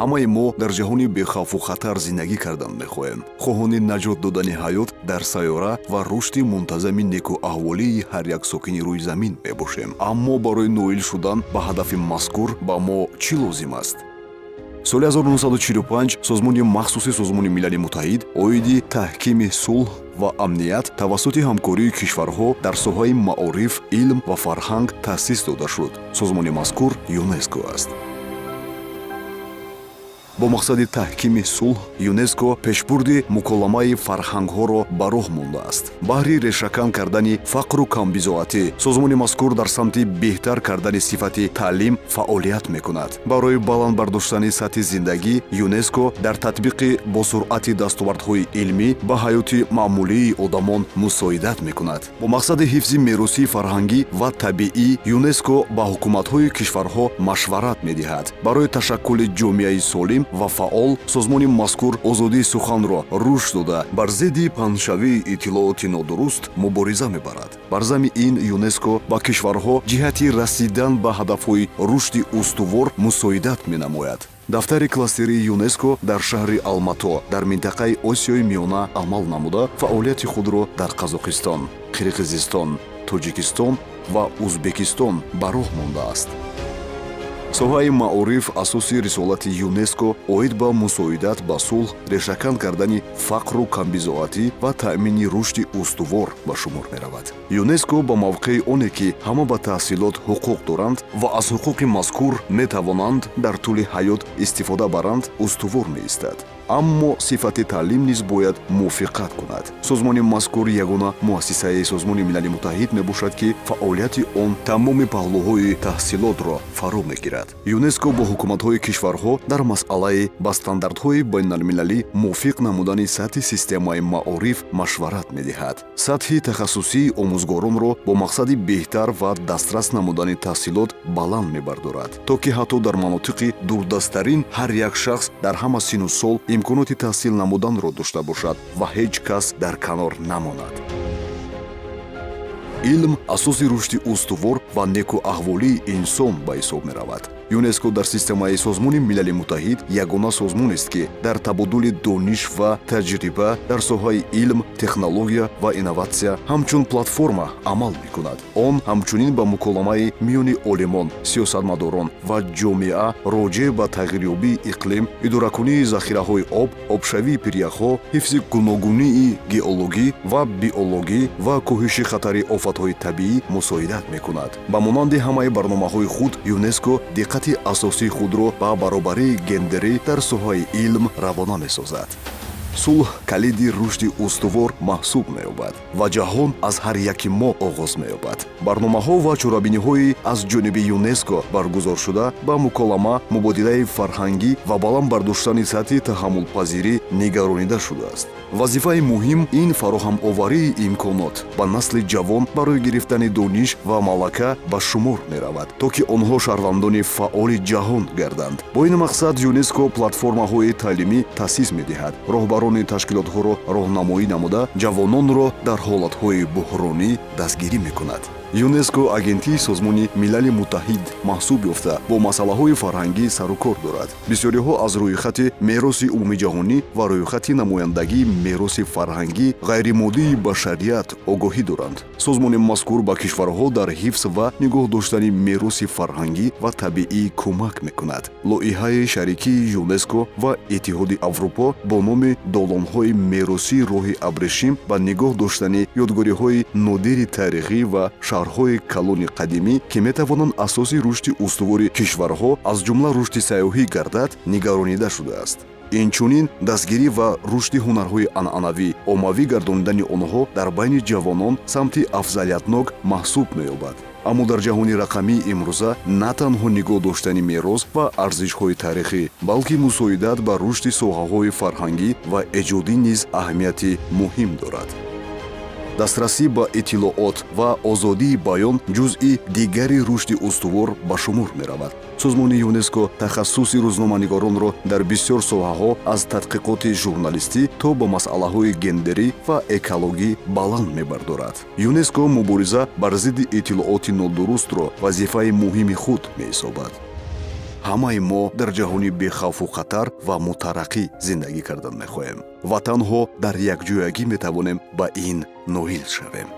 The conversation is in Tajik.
Ҳамаи мо дар ҷаҳони бехавфу хатар зиндагӣ кардан мехоҳем, хоҳони наҷот додани ҳаёт дар сайёра ва рушди мунтазами некуаҳволии ҳар як сокини рӯи замин мебошем. Аммо барои ноил шудан ба ҳадафи мазкур ба мо чӣ лозим аст? Соли 1945 созмони махсуси Созмони Милали Муттаҳид оиди таҳкими сулҳ ва амният тавассути ҳамкории кишварҳо дар соҳаи маориф, илм ва фарҳанг таъсис дода шуд. Созмони мазкур ЮНЕСКО аст. Бо мақсади таҳкими сулҳ ЮНЕСКО пешбурди муколамаи фарҳангҳоро ба роҳ мондааст. Баҳри решакан кардани фақру камбизоатӣ созмони мазкур дар самти беҳтар кардани сифати таълим фаъолият мекунад. Барои баланд бардоштани сатҳи зиндагӣ ЮНЕСКО дар татбиқи босуръати дастовардҳои илмӣ ба ҳаёти маъмулии одамон мусоидат мекунад. Бо мақсади ҳифзи меросии фарҳангӣ ва табиӣ ЮНЕСКО ба ҳукуматҳои кишварҳо машварат медиҳад. Барои ташаккули ҷомеаи солим ва фаъол созмони мазкур озодии суханро рушд дода, бар зидди паҳншавии иттилооти нодуруст мубориза мебарад. Бар зами ин ЮНЕСКО ба кишварҳо ҷиҳати расидан ба ҳадафҳои рушди устувор мусоидат менамояд. Дафтари кластерии ЮНЕСКО дар шаҳри Алмато, дар минтақаи Осиёи Миёна амал намуда, фаъолияти худро дар Қазоқистон, Қирғизистон, Тоҷикистон ва Узбекистон ба роҳ мондааст. Соҳаи маориф асоси рисолати ЮНЕСКО оид ба мусоидат ба сулҳ, решакан кардани фақру камбизоатӣ ва таъмини рушди устувор ба шумор меравад. ЮНЕСКО ба мавқеи оне, ки ҳама ба таҳсилот ҳуқуқ доранд ва аз ҳуқуқи мазкур метавонанд дар тӯли ҳаёт истифода баранд, устувор меистад. Аммо сифати таълим низ бояд мувофиқат кунад. Созмони мазкур ягона муассисаи Созмони Милали Муттаҳид мебошад, ки фаъолияти он тамоми паҳлӯҳои таҳсилотро фаро мегирад. ЮНЕСКО бо ҳукуматҳои кишварҳо дар масъалаи ба стандартҳои байналмилалӣ мувофиқ намудани сатҳи системаи маориф машварат медиҳад. Сатҳи тахассусии омӯзгоронро бо мақсади беҳтар ва дастрас намудани таҳсилот баланд мебардорад, то ки ҳатто дар манотиқи дурдасттарин ҳар як шахс дар ҳама сину сол имконоти таҳсил намуданро дошта бошад ва ҳеҷ кас дар канор намонад. Илм асоси рушди устувор ва некуаҳволии инсон ба ҳисоб меравад. ЮНЕСКО дар системаи Созмони Милали Муттаҳид ягона созмонест, ки дар табодули дониш ва таҷриба дар соҳаи илм, технология ва инноватсия ҳамчун платформа амал мекунад. Он ҳамчунин ба муколамаи миёни олимон, сиёсатмадорон ва ҷомеа роҷеъ ба тағйирёбии иқлим, идоракунии захираҳои об, обшавии пиряхҳо, ҳифзи гуногунии геологӣ ва биологӣ ва коҳиши хатари офатҳои табиӣ мусоидат мекунад. Ба монанди ҳамаи барномаҳои худ ЮНЕСКО диққати асосии худро ба баробарии гендерӣ дар соҳаи илм равона месозад. Сулҳ калиди рушди устувор маҳсуб меёбад ва ҷаҳон аз ҳар яки мо оғоз меёбад. Барномаҳо ва чорабиниҳои аз ҷониби ЮНЕСКО баргузоршуда ба муколама, мубодилаи фарҳангӣ ва баланд бардоштани сатҳи таҳаммулпазирӣ нигаронида шудааст. Вазифаи муҳим ин фароҳамоварии имконот ба насли ҷавон барои гирифтани дониш ва малака ба шумор меравад, то ки онҳо шаҳрвандони фаъоли ҷаҳон гарданд. Бо ин мақсад ЮНЕСКО платформаҳои таълимӣ таъсис медиҳад, роҳбарони ташкилотҳоро роҳнамоӣ намуда, ҷавононро дар ҳолатҳои буҳронӣ дастгирӣ мекунад. ЮНЕСКО агентии Созмони Милали Муттаҳид маҳсуб ёфта, бо масъалаҳои фарҳангӣ сарукор дорад. Бисёриҳо аз рӯйхати мероси умумиҷаҳонӣ ва рӯйхати намояндагии мероси фарҳангӣ ғайримоддии башарият огоҳӣ доранд. Созмони мазкур ба кишварҳо дар ҳифз ва нигоҳ доштани мероси фарҳангӣ ва табиӣ кӯмак мекунад. Лоиҳаи шарикии ЮНЕСКО ва Иттиҳоди Аврупо бо номи «Долонҳои меросии роҳи абрешим» ба нигоҳ доштани ёдгориҳои нодири таърихӣ ва шаҳрҳои калони қадимӣ, ки метавонанд асоси рушди устувори кишварҳо, аз ҷумла рушди сайёҳӣ гардад, нигаронида шудааст. Инчунин дастгирӣ ва рушди ҳунарҳои анъанавӣ, оммавӣ гардонидани онҳо дар байни ҷавонон самти афзалиятнок маҳсуб меёбад. Аммо дар ҷаҳони рақамии имрӯза на танҳо нигоҳ доштани мерос ва арзишҳои таърихӣ, балки мусоидат ба рушди соҳаҳои фарҳангӣ ва эҷодӣ низ аҳамияти муҳим дорад. Дастрасӣ ба иттилоот ва озодии баён ҷузъи дигари рушди устувор ба шумор меравад. Созмони ЮНЕСКО тахассуси рӯзноманигоронро дар бисёр соҳаҳо, аз тадқиқоти журналистӣ то ба масъалаҳои гендерӣ ва экологӣ, баланд мебардорад. ЮНЕСКО мубориза бар зидди иттилооти нодурустро вазифаи муҳими худ меҳисобад. Ҳамаи мо дар ҷаҳони бехавфу хатар ва мутараққӣ зиндагӣ кардан мехоҳем ва танҳо дар якҷоягӣ метавонем ба ин ноил шавем.